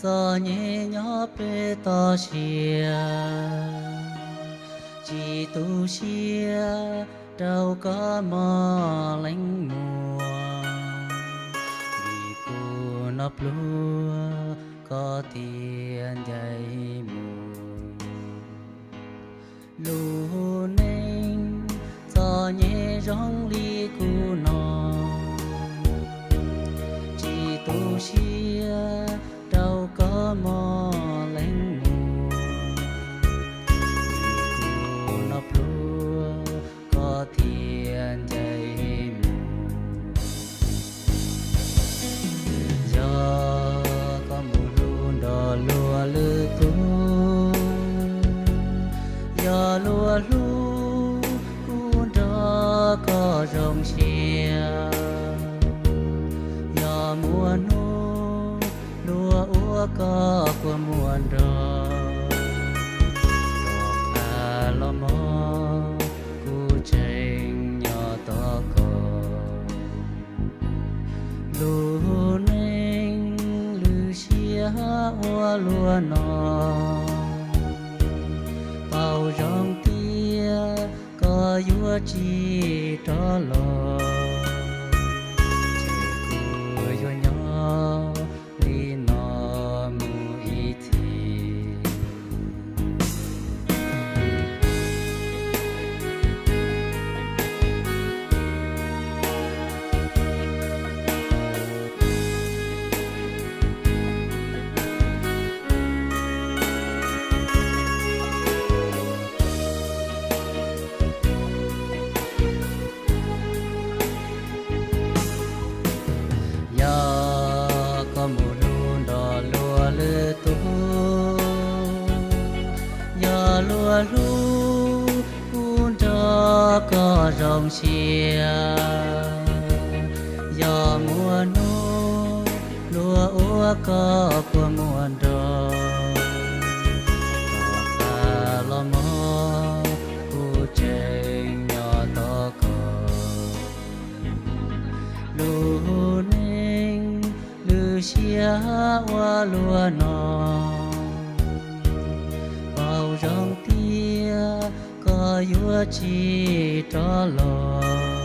Txom nyem nyob peb toj siab, tsis tu siab rau koj mog leej muam, vim kuv noj pluag koj thiaj ncaim mus. Lub neej txom nyem zoo li kuv no, tsis tu siab rau koj mog leej muam, vim kuv noj pluag koj thiaj ncaim mus. Yog koj mus hlub nrog luag lwm tus, yog luag hlub kuv nrog koj zoo siab, yog muaj hnub luag ua koj kua muag nrog, rov qab los mog, kuv tseem nyob tos koj. Lub neej lwm siab ua luaj no, paus zoo tiag koj yuav tsis rov los, ces kuv yuav nyob li no mus ib txhis. Yog koj mus hlub nrog luag lwm tus, yog luag hlub kuv nrog koj zoo siab, yog muaj hnub luag ua koj kua muag nrog, rov qab los mog, kuv tseem nyob tos koj. Lub neej lwm siab ua luaj no, paus zoo tiag koj yuav tsis rov los,